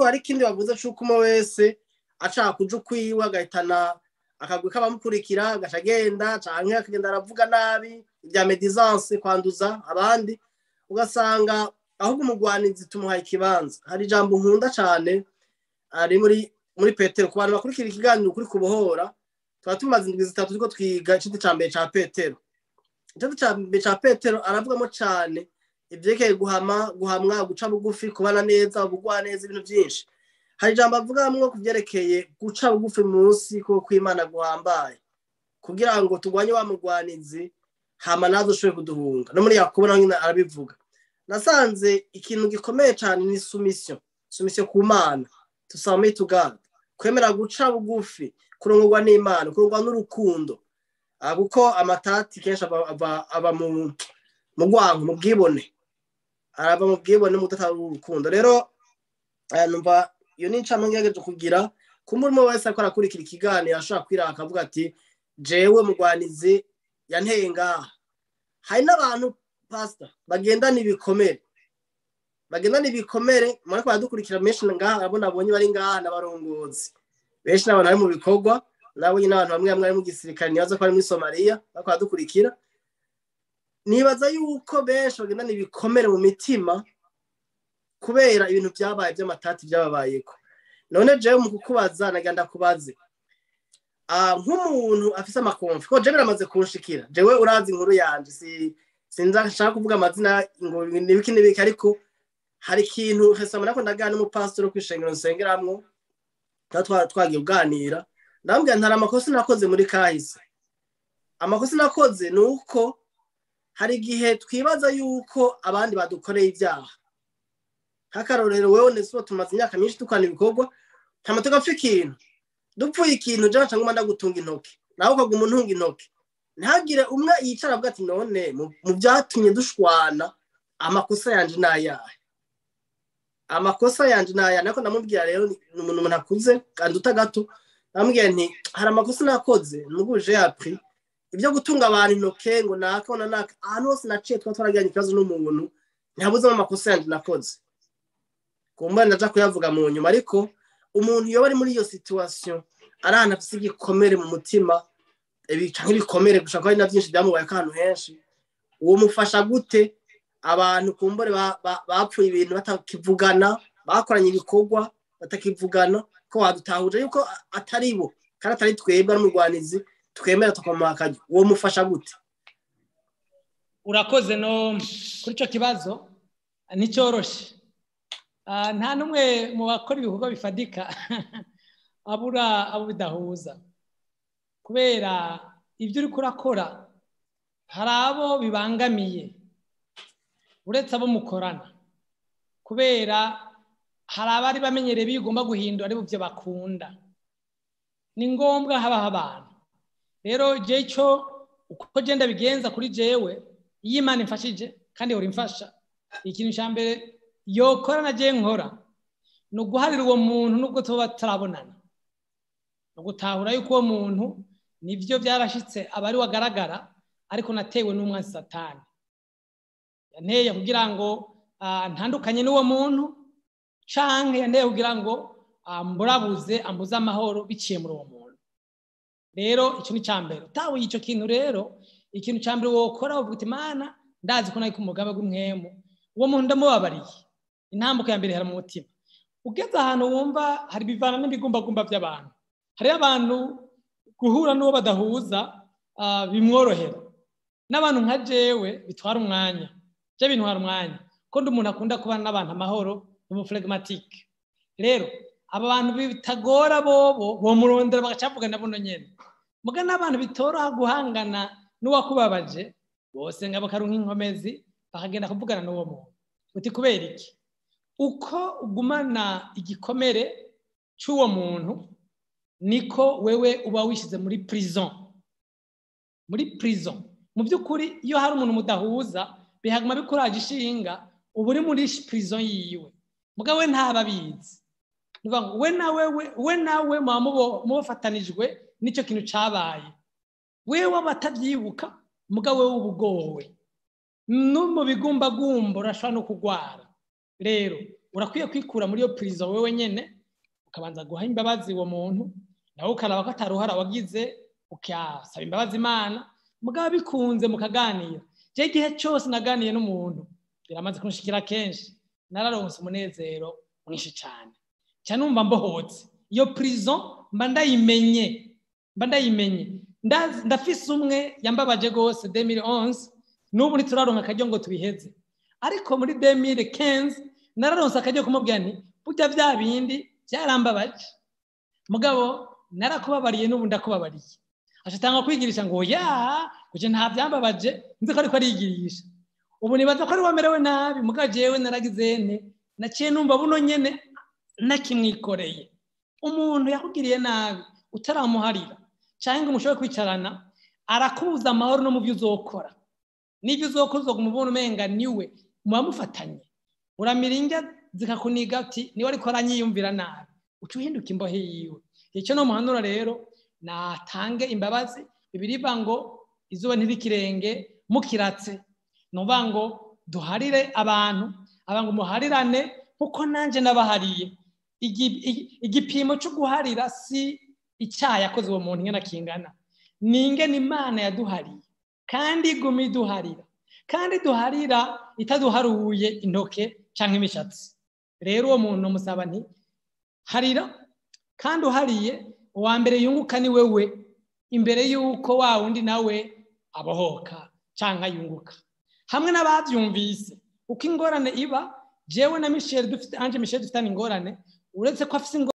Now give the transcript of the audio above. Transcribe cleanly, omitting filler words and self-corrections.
Hari ikindi bavuze c'uko umwe wese ashaka kuja ukwiwe, agahitana akagwi k'abamukurikira, agaca agenda canke akagenda aravuga nabi, ibya médisance, kwanduza abandi, ugasanga ahubwo umugwanizi tumuhaye ikibanza. Hari ijambo nkunda cane ari muri Petero. Ku bantu bakurikira ikiganiro kuri kubohora, tuba tumaze indwi 3 turiko twiga iciti ca mbere ca Petero. Iciti ca mbere ca Petero aravugamo cane ivyerekeye guhama, guhamwa, guca bugufi, kubana neza, ubugwa neza, ibintu vyinshi. Hari ijambo avugamwo ku vyerekeye guca bugufi munsi ko kw'Imana guhambaye, kugira ngo turwanye wa mugwanizi, hama nazo ushobore kuduhunga. No muri Yakobo naho nyine arabivuga. Nasanze ikintu gikomeye cane ni soumission, soumission ku Mana, to submit to God, kwemera guca bugufi, kurongorwa n'Imana, kurongorwa n'urukundo. Kuko amatati kenshi ava mu rwango, mu bwibone, arava mu bwibone, mu kudatanga urukundo. Rero numva iyo ni incamake ngerageje kugira ku muntu wese ariko arakurikira ikiganiro, ashobora kwiraka akavuga ati: "Jewe mugwanizi yanteye ngaha." Hari n'abantu, pastor, bagendana ibikomere, bagendana ibikomere. Muriko baradukurikira menshi ngaha, abo nabonye bari ngaha n'abarongozi benshi, n'abantu bari mu bikorwa, nabo nyine abantu bamwe bamwe bari mu gisirikare, nibaza ko bari muri Somaliya bariko baradukurikira. Nibaza yuko benshi bagendana ibikomere mu mitima kubera ibintu byabaye by'amatati byababayeko. None jewe mu kukubaza, nagira ndakubaze, nk'umuntu afise ama conflits, ko jewe biramaze kunshikira. Jewe urazi inkuru yanje, si sinza nshaka kuvuga amazina ngo nibiki nibiki, ariko hari ikintu hesama nako ndaganira n'umupasitoro kw'ishengero nsengeramwo, tuba twagiye kuganira, ndamubwira ntari amakosa nakoze muri kahise. Amakosa nakoze ni uko hari igihe twibaza yuko abandi badukoreye ibyaha. Nk'akarorero, wewe Onesimo, tumaze imyaka myinshi dukorana ibikorwa, hama tugapfa ikintu, dupfuye ikintu, jewe nca nguma ndagutunga intoki, nawe ukaguma untunga intoki, ntihagire umwe yicara avuga ati: "None mu byatumye dushwana, amakosa yanje ni ayahe? Amakosa yanje ni ayahe?" Nako ndamubwira rero, ni umuntu akuze kandi uta gato, ndamubwira nti: "Hari amakosa nakoze nuguje appris ibyo gutunga abantu intoke ngo naka na naka." Ahantu hose naciye tuba twaragiranye ikibazo n'umuntu, ntihabuzemo amakosa yanje nakoze, kumba ndaja kuyavuga mu nyuma. Ariko umuntu yoba ari muri iyo situation, ari ahantu afise igikomere mu mutima, canke ibikomere gushaka ko ari na byinshi byamubaye ahantu henshi, uwo mufasha gute? Abantu kumbure bapfuye ibintu batakivugana, bakoranye ibikorwa batakivugana, ko wadutahuje yuko atari bo kandi atari twebwe, ari umurwanizi twemera tukamuha akaryo, uwo mufasha gute? Urakoze. No kuri icyo kibazo nticyoroshe. Nta n'umwe mu bakora ibikorwa bifatika abura abo bidahuza, kubera ibyo uri kurakora hari abo bibangamiye uretse abo mukorana, kubera hari abari bamenyereye bigomba guhindura ari byo bakunda. Ni ngombwa habaho abantu. Rero igihe cyo uko genda bigenza kuri jewe, iyo Imana imfashije kandi ihora imfasha, ikintu cya mbere yokora na je nkora ni uguharira uwo muntu nubwo tuba tutarabonana, ni ugutahura yuko uwo muntu nibyo byarashitse aba ari wagaragara, ariko natewe n'umwansi Satani, yanteye kugira ngo ntandukanye n'uwo muntu, canke yanteye kugira ngo mburabuze, ambuze amahoro biciye muri uwo muntu. Rero icyo ni icya mbere. Utahuye icyo kintu rero, ikintu cya mbere wokora, uvuga uti: "Mana, ndazi ko nari ku mugabe w'umwemu, uwo muntu ndamubabariye." Intambuko ya mbere ihera mu mutima. Ugeze ahantu wumva hari bivana n'ibigumbagumba by'abantu. Hariyo abantu guhura n'uwo badahuza bimworohera, n'abantu nka jewe bitwara umwanya. Je bintwara umwanya ko ndi umuntu akunda kubana n'abantu amahoro, ni flegmatique. Rero aba bantu bitagora bobo bomurondera bagacavuga na buno nyene. Muga n'abantu bitoroha guhangana n'uwakubabaje bose, nga bakaronka inkomezi bakagenda kuvugana n'uwo muntu. Uti kubera iki? Uko ugumana igikomere cy'uwo muntu, niko wewe uba wishyize muri prison, muri prison. Mu by'ukuri, iyo hari umuntu mudahuza, bihaguma bikuraje ishinga, uba uri muri prison yiwe, mugabo we ntaba abizi. Ni ukuvuga ngo we nawe muba mubafatanijwe n'icyo kintu cabaye. Wewe waba atabyibuka, mugabo wewe uba ugowe no mu bigumbagumba, urashobora no kugwara. Rero Urakwiye kwikura muri iyo prison wewe nyene, ukabanza guha imbabazi uwo muntu, nawe ukaraba ko ataruhara wagize, ukasaba imbabazi Imana, mugabo bikunze mukaganira. Je igihe cyose naganiye n'umuntu, biramaze kunshikira kenshi, nararonse umunezero mwinshi cyane cyane, numva mbohotse. Iyo prison mba ndayimenye, mba ndayimenye. Ndafise umwe yambabaje gose 2011, n'ubu ntituraronka akaryo ngo tubiheze, ariko muri 2015 nararonse akaryo kumubwira nti: "Burya bya bindi byarambabaje, mugabo narakubabariye, n'ubu ndakubabariye." Acatanga kwigirisha ngo ya kuje nta byambabaje, nzi ko ariko arigirisha. Ubu nibaza ko ari wamerewe nabi, mugabo jewe naragize nte? Naciye numva buno nyene nakimwikoreye. Umuntu yakugiriye nabi utaramuharira cyangwa ngo mushobore kwicarana, arakubuza amahoro no mu byo uzokora. N'ibyo uzokora uzoguma ubona umenga niwe muba mufatanye, uramira indya zikakuniga, uti: "Niwe ariko aranyiyumvira nabi." Uca uhinduka imbohe yiwe. Icyo no muhanura rero, natange imbabazi. Bibiri ngo izuba ntirikirenge mukiratse. Ni ukuvuga ngo duharire abantu, abantu muharirane nkuko nanjye nabahariye. Igipimo cyo guharira si icyaha yakoze uwo muntu ingana kingana, ni ingene Imana yaduhariye, kandi iguma iduharira, kandi duharira itaduharuye intoke cyangwa imishatsi. Rero uwo muntu musaba nti: "Harira." Kandi uhariye, uwa mbere yunguka ni wewe, imbere y'uko wa wundi nawe abohoka cyangwa yunguka. Hamwe n'ababyumvise uko ingorane iba, jewe na Michel dufite, Ange Michel dufitanye ingorane, uretse ko afise